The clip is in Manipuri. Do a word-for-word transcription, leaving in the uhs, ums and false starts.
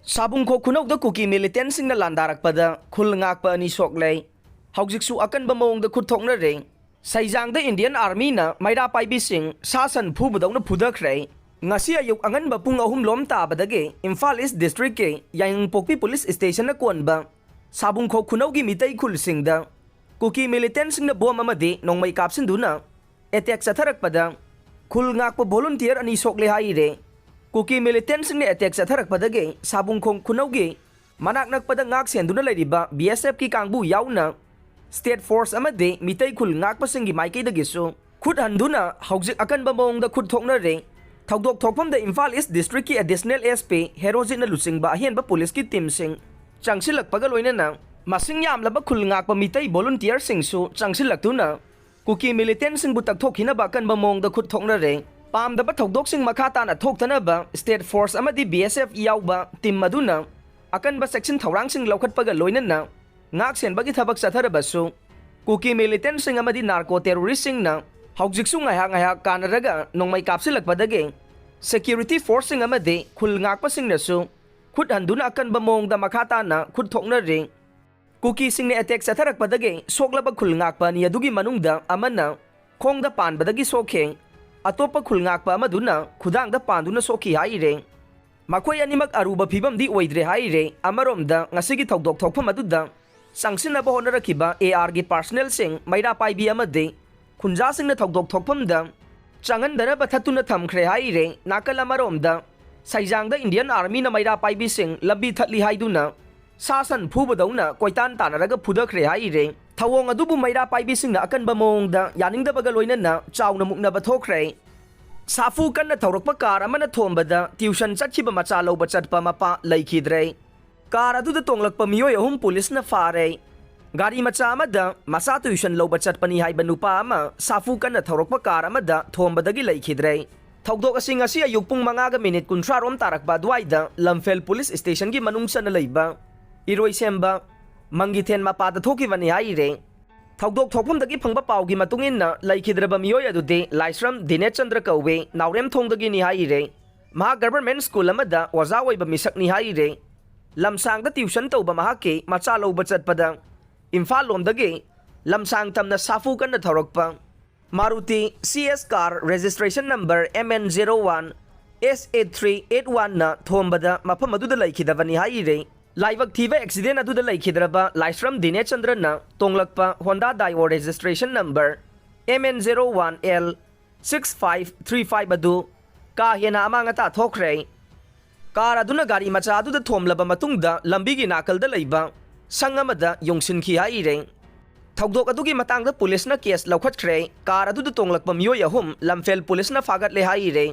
ꯁꯥꯕꯨꯡꯈꯣꯛ ꯈꯨꯅꯧꯗ ꯀꯨꯀꯤ ꯃꯤꯂꯤꯇꯦꯟꯁꯤꯡꯅ ꯂꯥꯟꯗꯥꯔꯛꯄꯗ ꯈꯨꯜ ꯉꯥꯛꯄ ꯑꯅꯤ ꯁꯣꯛꯂꯦ꯫ ꯍꯧꯖꯤꯛꯁꯨ ꯑꯀꯟꯕ ꯃꯑꯣꯡꯗ ꯈꯨꯠ ꯊꯣꯛꯅꯔꯦ꯫ ꯁꯩꯖꯥꯡꯗ ꯏꯟꯗꯤꯌꯟ ꯑꯥꯔꯃꯤꯅ ꯃꯩꯔꯥ ꯄꯥꯏꯕꯤꯁꯤꯡ ꯁꯥ ꯁꯟ ꯐꯨꯕꯗꯧꯅ ꯐꯨꯊꯈ꯭ꯔꯦ꯫ ꯉꯁꯤ ꯑꯌꯨꯛ ꯑꯉꯟꯕ ꯄꯨꯡ ꯑꯍꯨꯝ ꯂꯣꯝ ꯇꯥꯕꯗꯒꯤ ꯏꯝꯐꯥꯜ ꯏꯁ ꯗꯤꯁꯇ꯭ꯔꯤꯛꯀꯤ ꯌꯥꯏꯉꯪꯄꯣꯛꯄꯤ ꯄꯨꯂꯤꯁ ꯁ꯭ꯇꯦꯁꯟꯅ ꯀꯣꯟꯕ ꯁꯥꯕꯨꯡꯈꯣꯛ ꯈꯨꯅꯧꯒꯤ ꯃꯤꯇꯩ ꯈꯨꯜꯁꯤꯡꯗ ꯀꯨꯀꯤ ꯃꯤꯂꯤꯇꯦꯟꯁꯤꯡꯅ ꯕꯣꯝ ꯑꯃꯗꯤ ꯅꯣꯡꯃꯩ ꯀꯥꯞꯁꯤꯟꯗꯨꯅ ꯑꯦꯇꯦꯛ ꯆꯠꯊꯔꯛꯄꯗ ꯈꯨꯜ ꯉꯥꯛꯄ ꯚꯣꯂꯨꯟꯇꯤꯌꯔ ꯑꯅꯤ ꯁꯣꯛꯂꯦ ꯍꯥꯏꯔꯦ꯫ ꯀꯨꯀꯤ ꯃꯤꯂꯤꯇꯦꯟꯁꯤꯡꯅ ꯑꯦꯇꯦꯛ ꯆꯠꯊꯔꯛꯄꯗꯒꯤ ꯁꯥꯕꯨꯡꯈꯣꯡ ꯈꯨꯅꯧꯒꯤ ꯃꯅꯥꯛ ꯅꯛꯄꯗ ꯉꯥꯛ ꯁꯦꯟꯗꯨꯅ ꯂꯩꯔꯤꯕ ꯕꯤ ꯑꯦꯁ ꯑꯦꯐꯀꯤ ꯀꯥꯡꯕꯨ ꯌꯥꯎꯅ ꯁ꯭ꯇꯦꯠ ꯐꯣꯔꯁ ꯑꯃꯗꯤ ꯃꯤꯇꯩ ꯈꯨꯜ ꯉꯥꯛꯄꯁꯤꯡꯒꯤ ꯃꯥꯏꯀꯩꯗꯒꯤꯁꯨ ꯈꯨꯠ ꯍꯟꯗꯨꯅ ꯍꯧꯖꯤꯛ ꯑꯀꯟꯕ ꯃꯑꯣꯡꯗ ꯈꯨꯠ ꯊꯣꯛꯅꯔꯦ꯫ ꯊꯧꯗꯣꯛ ꯊꯣꯛꯐꯝꯗ ꯏꯝꯐꯥꯜ ꯏꯁ ꯗꯤꯁꯇ꯭ꯔꯤꯛꯀꯤ ꯑꯦꯗꯤꯁꯅꯦꯜ ꯑꯦꯁ ꯄꯤ ꯍꯦꯔꯣꯖꯤꯠꯅ ꯂꯨꯆꯤꯡꯕ ꯑꯍꯦꯟꯕ ꯄꯨꯂꯤꯁꯀꯤ ꯇꯤꯝꯁꯤꯡ ꯆꯪꯁꯤꯜꯂꯛꯄꯒ ꯂꯣꯏꯅꯅ ꯃꯁꯤꯡ ꯌꯥꯝꯂꯕ ꯈꯨꯜ ꯉꯥꯛꯄ ꯃꯤꯇꯩ ꯚꯣꯂꯨꯟꯇꯤꯌꯔꯁꯤꯡꯁꯨ ꯆꯪꯁꯤꯜꯂꯛꯇꯨꯅ ꯀꯨꯀꯤ ꯃꯤꯂꯤꯇꯦꯟꯁꯤꯡꯕꯨ ꯇꯛꯊꯣꯛꯈꯤꯅꯕ ꯑꯀꯟꯕ ꯃꯑꯣꯡꯗ ꯈꯨꯠ ꯊꯣꯛꯅꯔꯦ꯫ ꯄꯥꯝꯗꯕ ꯊꯧꯗꯣꯛꯁꯤꯡ ꯃꯈꯥ ꯇꯥꯅ ꯊꯣꯛꯇꯅꯕ ꯁ꯭ꯇꯦꯠ ꯐꯣꯔꯁ ꯑꯃꯗꯤ ꯕꯤ ꯑꯦꯁ ꯑꯦꯐ ꯌꯥꯎꯕ ꯇꯤꯝ ꯑꯗꯨꯅ ꯑꯀꯟꯕ ꯆꯦꯛꯁꯤꯟ ꯊꯧꯔꯥꯡꯁꯤꯡ ꯂꯧꯈꯠꯄꯒ ꯂꯣꯏꯅꯅ ꯉꯥꯛ ꯁꯦꯟꯕꯒꯤ ꯊꯕꯛ ꯆꯠꯊꯔꯕꯁꯨ ꯀꯨꯀꯤ ꯃꯤꯂꯤꯇꯦꯟꯁꯤꯡ ꯑꯃꯗꯤ ꯅꯥꯔꯀꯣ ꯇꯦꯔꯣꯔꯤꯁꯁꯤꯡꯅ ꯍꯧꯖꯤꯛꯁꯨ ꯉꯥꯏꯍꯥꯛ ꯉꯥꯏꯍꯥꯛ ꯀꯥꯟꯅꯔꯒ ꯅꯣꯡꯃꯩ ꯀꯥꯞꯁꯤꯜꯂꯛꯄꯗꯒꯤ ꯁꯦꯀ꯭ꯌꯨꯔꯤꯇꯤ ꯐꯣꯔꯁꯁꯤꯡ ꯑꯃꯗꯤ ꯈꯨꯜ ꯉꯥꯛꯄꯁꯤꯡꯅꯁꯨ ꯈꯨꯠ ꯍꯟꯗꯨꯅ ꯑꯀꯟꯕ ꯃꯑꯣꯡꯗ ꯃꯈꯥ ꯇꯥꯅ ꯈꯨꯠ ꯊꯣꯛꯅꯔꯤ꯫ ꯀꯨꯀꯤꯁꯤꯡꯅ ꯑꯦꯇꯦꯛ ꯆꯠꯊꯔꯛꯄꯗꯒꯤ ꯁꯣꯛꯂꯕ ꯈꯨꯜ ꯉꯥꯛꯄ ꯑꯅꯤ ꯑꯗꯨꯒꯤ ꯃꯅꯨꯡꯗ ꯑꯃꯅ ꯈꯣꯡꯗ ꯄꯥꯟꯕꯗꯒꯤ ꯁꯣꯛꯈꯤ꯫ ꯑꯇꯣꯞꯄ ꯈꯨꯜ ꯉꯥꯛꯄ ꯑꯃꯗꯨꯅ ꯈꯨꯗꯥꯡꯗ ꯄꯥꯟꯗꯨꯅ ꯁꯣꯛꯈꯤ ꯍꯥꯏꯔꯦ꯫ ꯃꯈꯣꯏ ꯑꯅꯤꯃꯛ ꯑꯔꯨꯕ ꯐꯤꯕꯝꯗꯤ ꯑꯣꯏꯗ꯭ꯔꯦ ꯍꯥꯏꯔꯦ꯫ ꯑꯃꯔꯣꯝꯗ ꯉꯁꯤꯒꯤ ꯊꯧꯗꯣꯛ ꯊꯣꯛꯐꯝ ꯑꯗꯨꯗ ꯆꯪꯁꯤꯟꯅꯕ ꯍꯣꯠꯅꯔꯛꯈꯤꯕ ꯑꯦ ꯑꯥꯔꯒꯤ ꯄꯥꯔꯁꯅꯦꯜꯁꯤꯡ, ꯃꯩꯔꯥ ꯄꯥꯏꯕꯤ ꯑꯃꯗꯤ ꯈꯨꯟꯖꯥꯁꯤꯡꯅ ꯊꯧꯗꯣꯛ ꯊꯣꯛꯐꯝꯗ ꯆꯪꯍꯟꯗꯅꯕ ꯊꯠꯇꯨꯅ ꯊꯝꯈ꯭ꯔꯦ ꯍꯥꯏꯔꯦ꯫ ꯅꯥꯀꯜ ꯑꯃꯔꯣꯝꯗ ꯁꯩꯖꯥꯡꯗ ꯏꯟꯗꯤꯌꯟ ꯑꯥꯔꯃꯤꯅ ꯃꯩꯔꯥ ꯄꯥꯏꯕꯤꯁꯤꯡ ꯂꯝꯕꯤ ꯊꯠꯂꯤ ꯍꯥꯏꯗꯨꯅ ꯁꯥ ꯁꯟ ꯐꯨꯕꯗꯧꯅ ꯀꯣꯏꯇꯥꯟ ꯇꯥꯟꯅꯔꯒ ꯐꯨꯊꯈ꯭ꯔꯦ ꯍꯥꯏꯔꯦ꯫ ꯊꯧꯑꯣꯡ ꯑꯗꯨꯕꯨ ꯃꯩꯔꯥ ꯄꯥꯏꯕꯤꯁꯤꯡꯅ ꯑꯀꯟꯕ ꯃꯑꯣꯡꯗ ꯌꯥꯅꯤꯡꯗꯕꯒ ꯂꯣꯏꯅꯅ ꯆꯥꯎꯅ ꯃꯨꯛꯅꯕ ꯊꯣꯛꯈ꯭ꯔꯦ꯫ ꯁꯥꯐꯨ ꯀꯟꯅ ꯊꯧꯔꯛꯄ ꯀꯥꯔ ꯑꯃꯅ ꯊꯣꯝꯕꯗ ꯇ꯭ꯌꯨꯁꯟ ꯆꯠꯈꯤꯕ ꯃꯆꯥ ꯂꯧꯕ ꯆꯠꯄ ꯃꯄꯥ ꯂꯩꯈꯤꯗ꯭ꯔꯦ꯫ ꯀꯥꯔ ꯑꯗꯨꯗ ꯇꯣꯡꯂꯛꯄ ꯃꯤꯑꯣꯏ ꯑꯍꯨꯝ ꯄꯨꯂꯤꯁꯅ ꯐꯥꯔꯦ꯫ ꯒꯥꯔꯤ ꯃꯆꯥ ꯑꯃꯗ ꯃꯆꯥ ꯇ꯭ꯌꯨꯁꯟ ꯂꯧꯕ ꯆꯠꯄꯅꯤ ꯍꯥꯏꯕ ꯅꯨꯄꯥ ꯑꯃ ꯁꯥꯐꯨ ꯀꯟꯅ ꯊꯧꯔꯛꯄ ꯀꯥꯔ ꯑꯃꯗ ꯊꯣꯝꯕꯗꯒꯤ ꯂꯩꯈꯤꯗ꯭ꯔꯦ꯫ ꯊꯧꯗꯣꯛ ꯑꯁꯤ ꯉꯁꯤ ꯑꯌꯨꯛ ꯄꯨꯡ ꯃꯉꯥꯒ ꯃꯤꯅꯤꯠ ꯀꯨꯟꯊ꯭ꯔꯥ ꯔꯣꯝ ꯇꯥꯔꯛꯄ ꯑꯗꯨꯋꯥꯏꯗ ꯂꯝꯐꯦꯜ ꯄꯨꯂꯤꯁ ꯁ꯭ꯇꯦꯁꯟꯒꯤ ꯃꯅꯨꯡ ꯆꯟꯅ ꯂꯩꯕ ꯏꯔꯣꯏꯁꯦꯝꯕ ꯃꯪꯒꯤꯊꯦꯟ ꯃꯄꯥꯗ ꯊꯣꯛꯈꯤꯕꯅꯤ ꯍꯥꯏꯔꯦ꯫ ꯊꯧꯗꯣꯛ ꯊꯣꯛꯐꯝꯗꯒꯤ ꯐꯪꯕ ꯄꯥꯎꯒꯤ ꯃꯇꯨꯡ ꯏꯟꯅ ꯂꯩꯈꯤꯗ꯭ꯔꯕ ꯃꯤꯑꯣꯏ ꯑꯗꯨꯗꯤ ꯂꯥꯏꯁ꯭ꯔꯝ ꯗꯤꯅꯦꯁ ꯆꯟꯗ꯭ꯔ ꯀꯧꯏ, ꯅꯥꯎꯔꯦꯝꯊꯣꯡꯗꯒꯤꯅꯤ ꯍꯥꯏꯔꯦ꯫ ꯃꯍꯥꯛ ꯒꯚꯔꯟꯃꯦꯟꯠ ꯁ꯭ꯀꯨꯜ ꯑꯃꯗ ꯑꯣꯖꯥ ꯑꯣꯏꯕ ꯃꯤꯁꯛꯅꯤ ꯍꯥꯏꯔꯤ꯫ ꯂꯝꯁꯥꯡꯗ ꯇ꯭ꯌꯨꯁꯟ ꯇꯧꯕ ꯃꯍꯥꯛꯀꯤ ꯃꯆꯥ ꯂꯧꯕ ꯆꯠꯄꯗ ꯏꯝꯐꯥꯜ ꯂꯣꯝꯗꯒꯤ ꯂꯝꯁꯥꯡ ꯇꯝꯅ ꯁꯥꯐꯨ ꯀꯟꯅ ꯊꯧꯔꯛꯄ Maruti Ciaz car registration number M N zero one S eight three eight one ꯅ ꯊꯣꯝꯕꯗ ꯃꯐꯝ ꯑꯗꯨꯗ ꯂꯩꯈꯤꯗꯕꯅꯤ ꯍꯥꯏꯔꯤ꯫ ꯂꯥꯏꯕꯛ ꯊꯤꯕ ꯑꯦꯛꯁꯤꯗꯦꯟ ꯑꯗꯨꯗ ꯂꯩꯈꯤꯗ꯭ꯔꯕ ꯂꯥꯏꯁ꯭ꯔꯝ ꯗꯤꯅꯦꯆꯟꯗ꯭ꯔꯅ ꯇꯣꯡꯂꯛꯄ Honda Dio registration number M N zero one L six five three five ꯑꯗꯨ ꯀꯥ ꯍꯦꯟꯅ ꯑꯃꯥꯡ ꯑꯇꯥ ꯊꯣꯛꯈ꯭ꯔꯦ꯫ ꯀꯥꯔ ꯑꯗꯨꯅ ꯒꯥꯔꯤ ꯃꯆꯥ ꯑꯗꯨꯗ ꯊꯣꯝꯂꯕ ꯃꯇꯨꯡꯗ ꯂꯝꯕꯤꯒꯤ ꯅꯥꯀꯜꯗ ꯂꯩꯕ ꯁꯪ ꯑꯃꯗ ꯌꯨꯡꯁꯤꯟꯈꯤ ꯍꯥꯏꯔꯤ꯫ ꯊꯧꯗꯣꯛ ꯑꯗꯨꯒꯤ ꯃꯇꯥꯡꯗ ꯄꯨꯂꯤꯁꯅ ꯀꯦꯁ ꯂꯧꯈꯠꯈ꯭ꯔꯦ꯫ ꯀꯥꯔ ꯑꯗꯨꯗ ꯇꯣꯡꯂꯛꯄ ꯃꯤꯑꯣꯏ ꯑꯍꯨꯝ ꯂꯝꯐꯦꯜ ꯄꯨꯂꯤꯁꯅ ꯐꯥꯒꯠꯂꯦ ꯍꯥꯏꯔꯤ꯫